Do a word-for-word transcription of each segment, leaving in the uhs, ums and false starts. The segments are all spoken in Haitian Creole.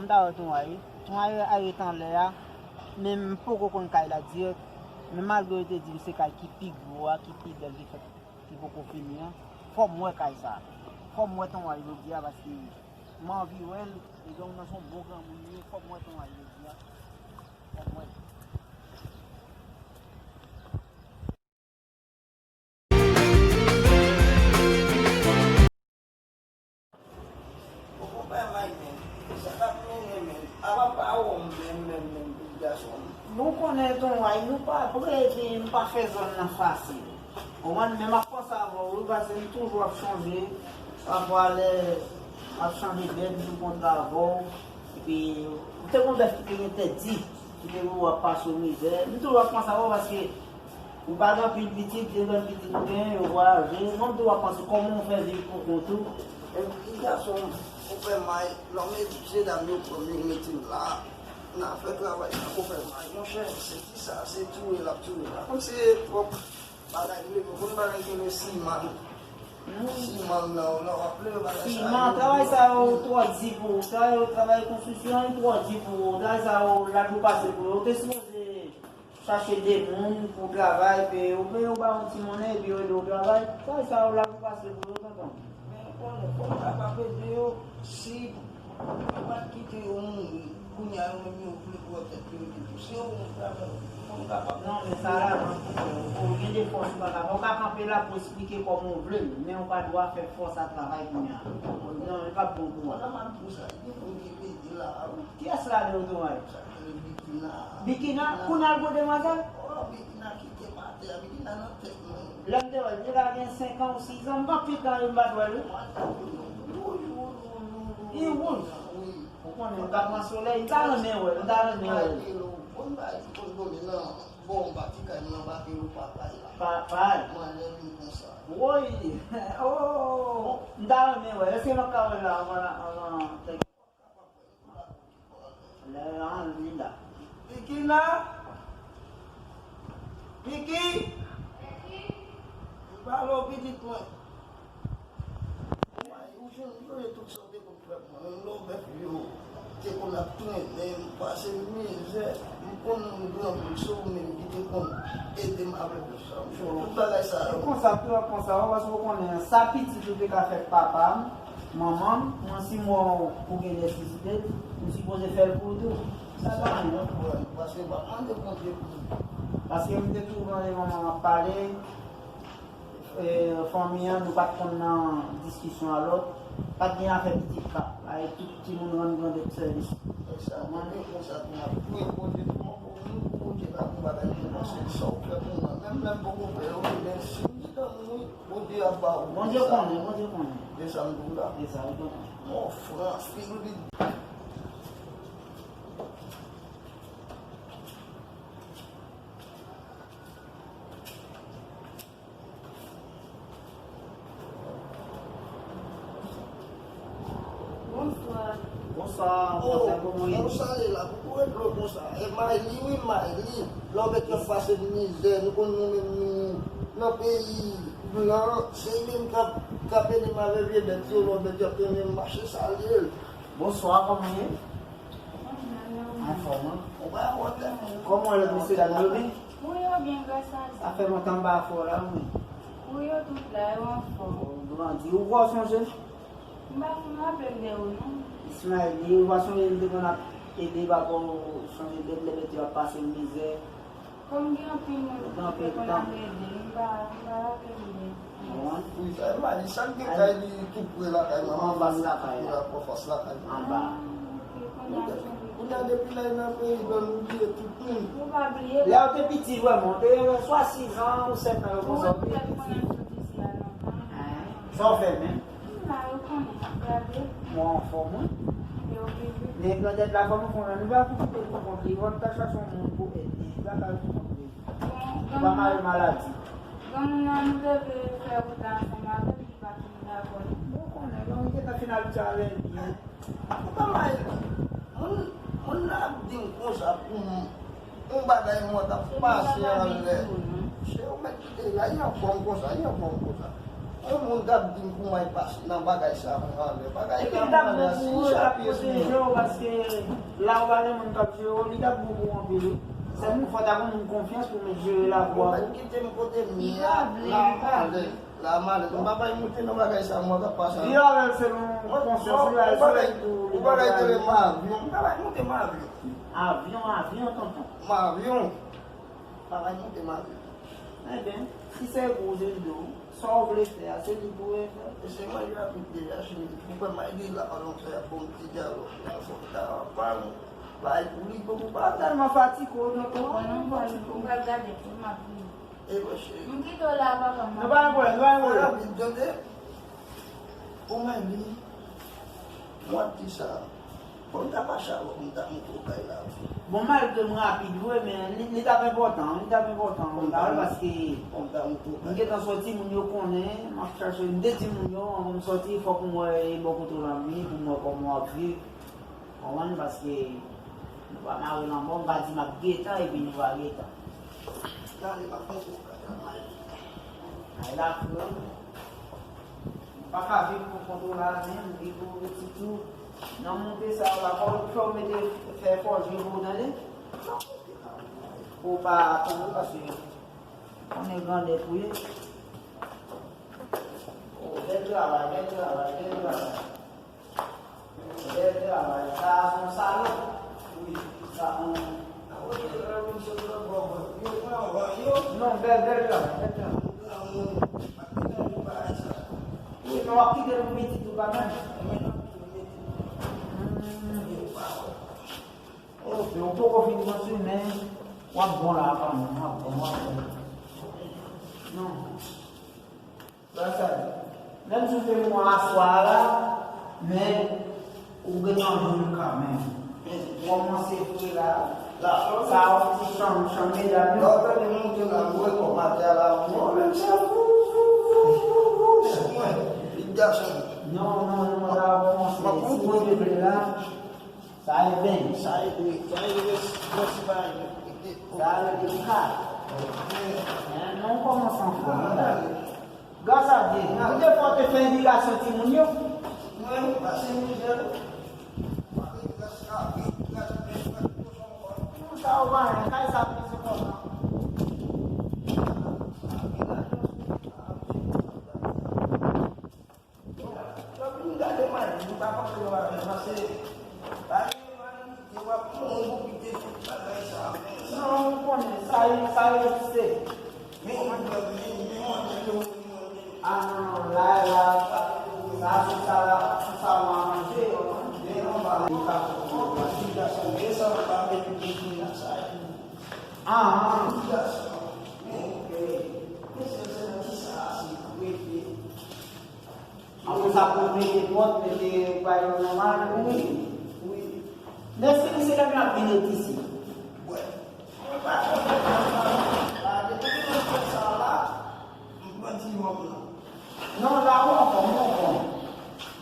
M ta wè Tonway wi. Tonway a ret anlè a, men m poko konn kay la dirèk. Men malgre yo te di m se kay ki pi gwo a, ki pi bèl ki fèt, ki poko fini an, fò m wè kay sa. Fò m wè Tonway jodi a paske m anvi wè l. E donk nan se yon bon granmoun li ye, fò m wè Tonway jodi a. Fò m wè l. Bon, konpè Mike, men, sa k ap mennen, men, apa pa ou menm, menm, menm, pitit gason m? Bon, ou konnen, Tonway, nou pa prè, epi m pa fè zòn nan fasil. Ou konprann? Men m ap panse avè w, wi, paske m toujou ap chonje, pafwa lè m ap chanje bèf, m toujou kontre avè w, epi ou te gon bèf ki te gen tèt di, ki te wè w ap pase w mizè, m toujou ap panse avè w, paske ou pa gen anpil pitit, de grenn pitit ou gen, yo vwayaje. Mwen, m toujou ap panse kòman w fè viv pou kont ou. Epi gason, konpè May, lòm e mesye dam yo pran m, yo mete m la. N a fè travay sa, konpè May. Monchè, se ki sa? Se tou e l ap tou e la. Kòm se twòp bagay m leve, konn bagay ki rele siman. Siman nan, nan w ap leve bagay sa yo. Siman, travay sa yo twò di pou ou. Travay yo, travay konstriksyon an twò di pou ou. Travay sa yo, lajou pase pou yo. Ou te sipoze chache de moun pou travay, pe yo peye w ba yon ti monnen, epi yo ede w travay. Sa, sa yo la pou pase pou yo, tonton. Men ou konnen, fò m kapab ede yo, si yo pa t kite yo mouri, kounye a yo menm yo vle pran tèt yo, epi tou. Si yo moun travay, fò m kapab. Non, men sa la, non, ou gen de fòs ou pa ka fè. Ou ka kanpe la pou eksplike kòman ou vle l, men ou pa dwa fè fòs a travay kounye a. Non, li p ap bon pou ou. Pandan m ap di w sa, gen moun ki pede la a wi. Kiyès la de otoray? Sa k rele Bikina. Bikina? Bikina. Kounye a l gwo demwazèl? Oh, Bikina kite m atè a, Bikina nan tèt mwen. Lè m te wè l, li ka gen senk an ou sis an, m pa pit la, m pa t wè l wi. Mwen ta tou yon wouj, wouj, wouj, wouj, wouj. Li wouj? Wi. Ou konnen, m ta pran solèy, m ta renmen wè l, m ta renmen wè l. Bon, bay ki konn donnen nan, bon, pati kay mwen, anba ke yo pa kay la. Pa, pa. Mwen lè vin konsa. Woy! Oh! M ta renmen wè l. Èske m ap ka wè l la anvan, anvan? Lè an li la. Pikina! Piki! M pale w pitit mwen. Ou jwenn, ou jwenn tout sa w te konn fè pou mwen. Menm lè w bèf yo te konn ap trennen m, pase m mizè, m konn moun granmoun, se ou menm ki te konn ede m avèk tout bagay sa yo. E konsa, tou ap konsa, ou, paske ou konnen, sa pitit ou te ka fè papa m, manman m, mwen si m wè w ou gen nesesite, m sipoze fè l pou ou tou. Sa pa anyen non. Paske m ap mande Bondye pou ou. Paske m te toujou tande manman m ap pale, e, fanmi an, nou pa t konn nan diskisyon a lòt, pa t gen afè pitit pa. Ay, tout timoun rann grandèt sèvis. Sa, mwen menm konsa tou m ap priye Bondye pou mwen, pou nou, pou Bondye ba nou bagay pou nou, paske sa w fè pou mwen, menm lè m poko fè yo, men si m di dan mwen, Bondye ap ba ou. Bondye konnen, Bondye konnen. E sa m di w la. E sa, ou konnen. Mon fran, fil li. Bonswa. Bonswa, oh, bonswa, kòman w ye? Kòman w ye la, pou koure dlo konsa? E Mayli, wi, Mayli. Lè w mèt ap pase mizè, nou konn nou menm nou nan peyi blan, se li menm k ap, k ap ede m avè vye bèt yo, lè w mèt ap trennen m mache, sa l ye. Bonswa, kòman w ye? Anfòm, wi. Ou pa wè tèlman. Kòman lòt mesye dam yo byen? Wi, yo byen, gras a Dye. Sa fè lontan m pa fè w la, wi. Wi, yo tout la, yo anfòm. Ou grandi. Ou kwè w sonje m? M pa konn raple m de ou, non. Ismaël, li, ou pa sonje m te konn ap ede papa w chanje bèt lè bèt yo ap pase mizè? Kòm gen anpil moun ki te konn ap ede m, m pa, m pa raple m byen. Wi, sa e Mali, sa k gen kay li tou pre lakay manman, anfas lakay la. Anfas lakay. Anba. Kounye a depi lè l nan peyi blan, nou bliye tout moun. Nou pa bliye. Lè w te piti vrèman, w te gen swa sis an ou sèt an, yo konsa w te piti. Sa w fè menm? M la, yo konnen, ap gade. Mwen anfòm, wi. Yo vivi. Men grandèt la, fò nou konnen, nou pa pou kite l pou kont li, fò nou ta chache yon moun pou ede, li pa ka pou kont li. Bon, ou pa mare maladi. Granmoun nan, nou te vle fè wout la ansanm avè l, li pa fin dakò, non. Bon, ou konnen, granmoun gentan fin abitye avè l byen. Ou pa mare li. Moun, moun nan ap di m konsa pou m, yon bagay mwen t ap pase anlè. Se ou mèt kite l la, li anfòm konsa, li anfòm konsa. Yon moun t ap di m pou mwen pase nan bagay sa, mwen anlè. Bagay sa, mwen anlè, si chak pyès moun. Epi l t ap bon pou ou, l t ap pwoteje w, paske la ou pa gen moun k ap jere w, li t ap bon pou ou anpil, wi. Sèlman fò w ta konn moun konfyans pou mèt jere lavi w. Ou mèt kite m kote m ye a, la m anlè. La m anlè. M pa bay moute nan bagay sa, mwen k ap pase. Li avè l selon konsyans li, al sou lèt pou li. Ou pa bay tele m avyon, m pa bay moute m avyon. Avyon, avyon, tonton. M avyon. Pa bay moute m avyon. Enben, si se gwo je l do, sa w vle fè a, se li pou w fè. E se mwen ki apit deja, cheri. Ou kwè m al di la, alò, fè bon ti dyalòg la, fò m ta pale. Bay pou li, pou ou pa tèlman fatige w, non, non, non, non, fatige w. Ou pral gade, pou m ap vini. E bon, cheri. M kite w la, papa, m ap vini. Nou pa gen pwoblèm, nou pa gen pwoblèm. Fè rapid, tande. Ou mwen di sa. Bon, m ta mache avè w, m ta montre w kay la. Bon, malgre m rapid vre, men li, li t ap enpòtan, li t ap enpòtan, m ta wè, paske m gentan sòti, moun yo konnen, m ap chache, m te di moun yo, anvan m sòti, fòk m wè e bò kote w la vini, pou m wè kòman w ap viv, konprann, paske nou pa mare nan bò, m pa di m ap gentan, epi nou pa gentan. Gade, m ap montre w kay la, m ale. Kay la, frè. M pa ka viv pou kont ou la menm, li pou rete tou. Nan moute sa yo la, fò, fò w mete fè fòje pou w tande. Pou w pa tonbe, paske konnen grandèt ou ye. Oh, bèl travay, bèl travay, bèl travay. Bèl travay. Sa a se yon salon. Wi, sa yon. Non, bèl, bèl travay, bèl travay. Wi, men w ap kite l pou pitit ou kanmenm. Hmm. Ok, ou poko fin konstwi, men w ap bon la kanmenm, w ap bon, w ap bon. Non. Sa sa di? Menm si w te mò aswè a la, men ou gentan jwenn kanmenm. Ou kòmanse fre la, sa yon ti chanm, chanm medam yo. Lè w tande moun te la, ou wè kòm atè a la, ou wè menm sa, vou, vou, vou, vou, vou, mwen, li gason. Non, non, non, la w kòmanse, si Bondye vle la, sa e ben. Sa e dwe, sa e dwe, sa e dwe, sa e dwe. Sa e dwe, sa e dwe. Men, men w kòmanse anfòm, wi. Gras a Dye, ou te fè, ou te fè edikasyon timoun yo? Mwen, pase mizè. Sa ou pa renmen, kay sa plis enpòtan. Depi m gade Mayli, m pa panse yo avè l, paske pa gen malite, w ap mouri pou kite tout bagay sa. Non, ou konnen, sa e, sa egziste. Men yon mwen, men, men yon mwen, men yon mwen. Ah, non, non, la, la, sa, sa, sou sa, la, sou sa, mwen manje, yo, men non, pa, li pa fò, pa, li pa fò, men sa, pa, men, men, men, sa, ah, ah. Ok. Men se, se nan ti sa, se pou rete. Apre sa, pou mete pòt, mete bagay yo nòmal, wi. Wi. Men èske misye t ap vin ret isi? Wè. Mwen pa konn sa la. Depi mwen fè sa la, m pran ti wòm nan. Non, la, ou anfòm, ou anfòm.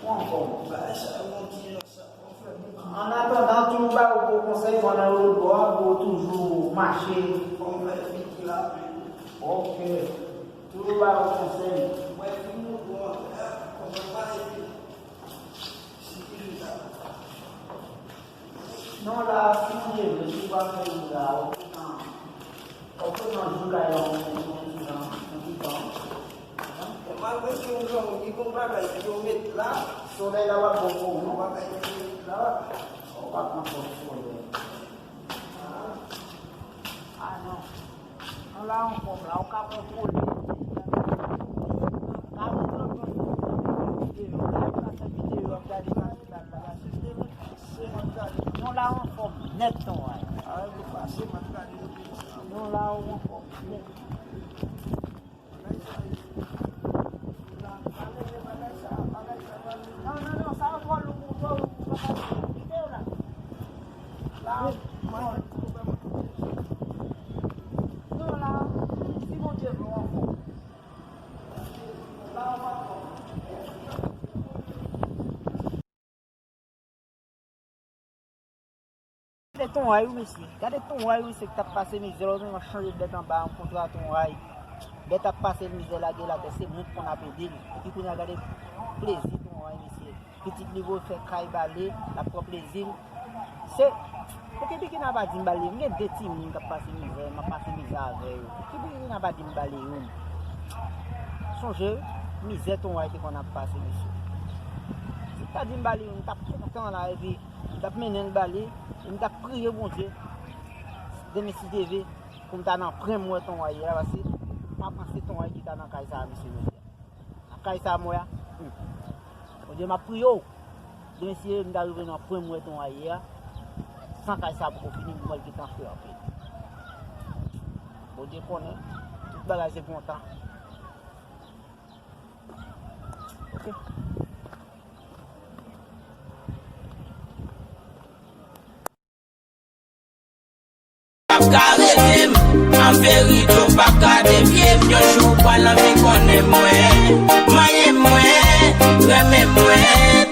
Ou anfòm. Bagay sa yo, yon ti jan sa. An atandan, toujou ba yo bon konsèy, pandan yo lòtbò a, pou yo toujou mache. Kòm fè figi la. Ok. Toujou ba yo konsèy. Mwen fin mouton an, kòman pale. Si ki li la. Non, la, si Bondye vle, si w pa fè li la, ok, nan, ok, nan jou la, yon, yon, yon ti jan, yon ti tan. Malgre ke yon jan, gen yon bagay, yo met la. Solèy la, w ap bon pou ou, non? Bagay, yo met la. Ou pa pran twòp solèy. Ah, non. Non, la, anfòm, la, ou ka kontwole. Ka kontwole, kontwole. Videyo, la, sa fè videyo, ap gade fasil la, la. Non, la, anfòm, nèt, ton, ay. Non, la, ou anfòm, nèt. Non, non, non, sa yo twò lou pou, twò lou pou papa. Kite yo la. La, mwen, non, la, si Bondye vle, w anfòm. La, w anfòm. Gade Ton Ray wi mesye. Gade Ton Ray wi, se k t ap pase mizè, lòt mwen chanje bèt anba, yon kontra Ton Ray. Bèt ap pase l mizè lage l atè, se mwen k konn ap ede l. Epi kounye a gade plezi Tonway mesye. Pitit li voye fè kay ba li, l ap pran plezi l. Se, pou ki Bikina pa di m ba li, m gen de timoun k ap pase mizè, m ap pase mizè avè yo. Pou ki Bikina pa di m ba li youn? Sonje, mizè Tonway te konn ap pase mesye. Si l ta di m ba li youn, m t ap kontan la, epi m t ap mennen l ba li, e m t ap priye Bondye. Demen si Dye vle, pou m ta nan pwen m wè Tonway ye a, paske m pa panse Tonway ki ta nan kay sa a, mesye, jodi a. Nan kay sa a m wè a, hmm. Bondye, m ap priye w. Demen si Dye vle, m ta rive nan pwen m wè Tonway ye a, san kay sa a poko fini, m wè l gentan fre anpil. Bondye konnen, tout bagay se pou yon tan. Ok. P ap ka reve m, an verite w p ap ka devye m. Yon jou w pral anvi konnen mwen